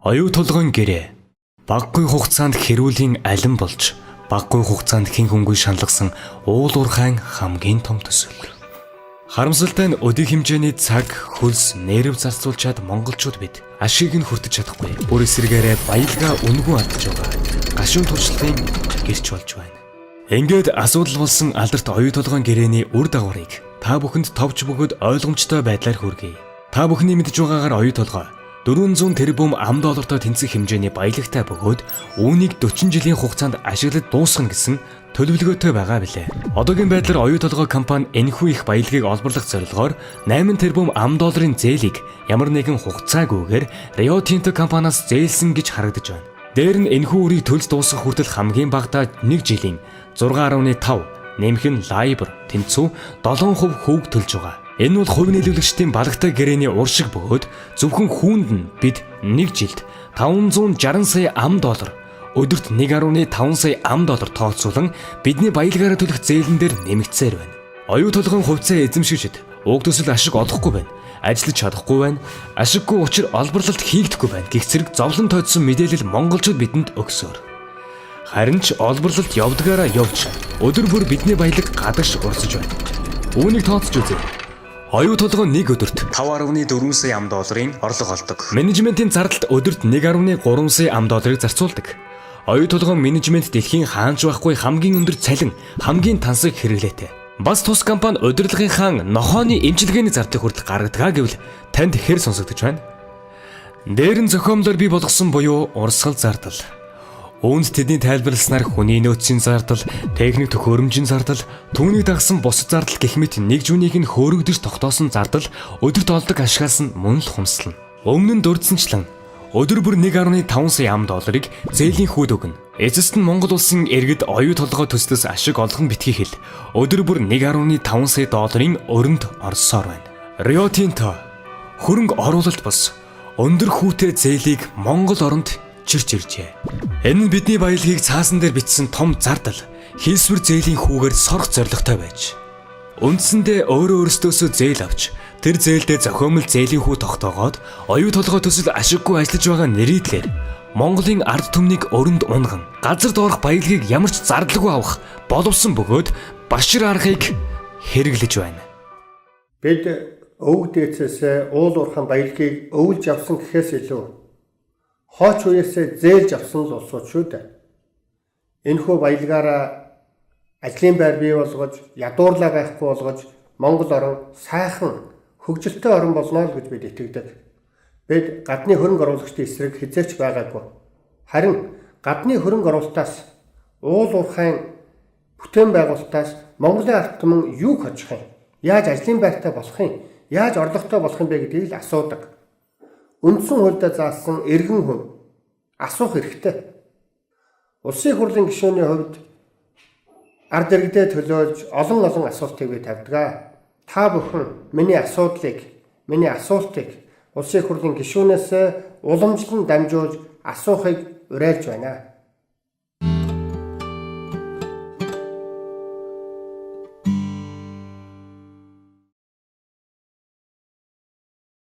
Оюу тулгын гэрээ багагүй хугацаанд хэрүүлийн алин болж багагүй хугацаанд хэн хүнгүй шаналгасан уул уурхайн хамгийн том төсөл. Харамсалтай нь өдий хэмжээний цаг, хөлс, нерв зарцуулчаад монголчууд бид ашийг нь хүртэж чадахгүй. Бүр эсрэгээрээ баялгаа үнэгүй алдаж байгаа. Гашуун туршлагын гэрч болж байна. Ингээд асуудал болсон алдарт оюу толгойн гэрээний үр дагаврыг та бүхэнд товч бөгөөд ойлгомжтой байдлаар хүргэе. Та бүхний мэдж байгаагаар оюу толгой 400 тэрбум ам доллартай тэнцэх хэмжээний баялагтай бөгөөд үүнийг 40 жилийн хугацаанд ашиглаж дуусгана гэсэн төлөвлөгөөтэй байгаа билээ. Одоогийн байдлаар оюу толгой компани энэхүү их баялагийг олборлох зорилгоор 8 тэрбум ам долларын зээлийг ямар нэгэн хугацаагүйгээр Rio Tinto компаниас зээлсэн гэж харагдаж байна. Дээр нь энэхүү үрийг төлж дуусгах хүртэл хамгийн багадаа 1 жилийн 6.5 нэмэх нь LIBOR тэнцүү 7% хүүг төлж байгаа. Энэ бол хувь нийлүүлэгчдийн балгатай гэрээний ур шиг бөгөөд зөвхөн хүүнд нь бид нэг жилд 560 сая ам доллар өдөрт 1.5 сая ам доллар тооцоолон бидний баялагаараа төлөх зээлэн дээр нэмэгдсээр байна. Оюу толгойн хувьцаа эзэмшигчид уг төсөл ашиг олохгүй байна. Ажиллаж чадахгүй байна. Ашиггүй учир олборлолт хийгдэхгүй байна гэх зэрэг зовлон тойдсон мэдээлэл монголчууд бидэнд өгсөөр. Харин ч олборлолт явдгаараа явж өдөр бүр бидний баялаг гадагш урсаж байна. Үүнийг тооцож үзье. Оюу толгой нэг өдөрт 5.4 сая ам долларын орлого олдог. Менежментийн зардалд өдөрт 1.3 сая ам долларыг зарцуулдаг. Оюу толгой менежмент дэлхийн хаанч байхгүй хамгийн өндөр цалин, хамгийн тансаг хэрэглээтэй. Бас тус компани удирдлагынхаа нохооны эмчилгээний зардлыг хүртэл гаргадаг гэвэл танд хэр сонсогдож байна? Дээр нь зохиомлоор бий болгосон буюу урсгал зардал. Үүнд тэдний тайлбарласнаар хүний нөөцийн зардал, техник төхөөрөмжийн зардал, түүнийг дагасан бусад зардал гэх мэт нэг зүүнийх нь хөөрөгдөж тогтоосон зардал өдөрт олдог ашигаас нь мөн л хумслана. Өмнө нь дурдсанчлан өдөр бүр 1.5 сая ам долларыг зээлийн хүүд өгнө. Эцэст нь Монгол улсын иргэд оюу толгой төслөөс ашиг олох нь битгий хэл. Өдөр бүр 1.5 сая долларын өрөнд орсоор байна. Рио Тинто хөрөнгө оруулалт бус өндөр хүүтэй зээлийг Монгол оронд чирч иржээ. Энэ нь бидний баялагийг цаасан дээр бичсэн том зардал, хийсвэр зээлийн хүүгээр сорох зорилготой байж. Үндсэндээ өөрөө өөрсдөөсөө зээл авч тэр зээлдээ зохиомл зээлийн хүү тогтоогоод оюу толгой төсөл ашиггүй ажиллаж байгаа нэрийдлэр Монголын ард түмнийг өрөнд унган газар доорх баялагийг ямар ч зардалгүй авах боловсон бөгөөд башир аргыг хэрэглэж байна. Бид өвөг дээдсээс уул уурхайн баялагийг өвлж авсан гэхээс илүү хооч үеэсээ зээлж авсан л улсууд шүү дээ. Энэхүү баялагаараа ажлын байр бий болгож, ядуурлаа байхгүй болгож Монгол орн сайхан хөгжилтэй орн болно л гэж бид итгэдэг. Бид гадны хөрөнгө оруулагчдын эсрэг хэзээ ч байгаагүй. Харин гадны хөрөнгө оруулалтаас уул уурхайн бүтээн байгуулалтаас Монголын ард түмэн юу хожих юм? Яаж ажлын байртай болох юм? Яаж орлоготой болох юм бэ гэдгийг л асуудаг. Үндсэн хуульдаа заасан иргэн хүн асуух эрхтэй. Улсын хурлын гишүүний хувьд ард иргэдээ төлөөлж олон олон асуултыг би тавьдаг. Та бүхэн миний асуудлыг, миний асуултыг Улсын хурлын гишүүнээс уламжлан дамжуулж асуухыг уриалж байна.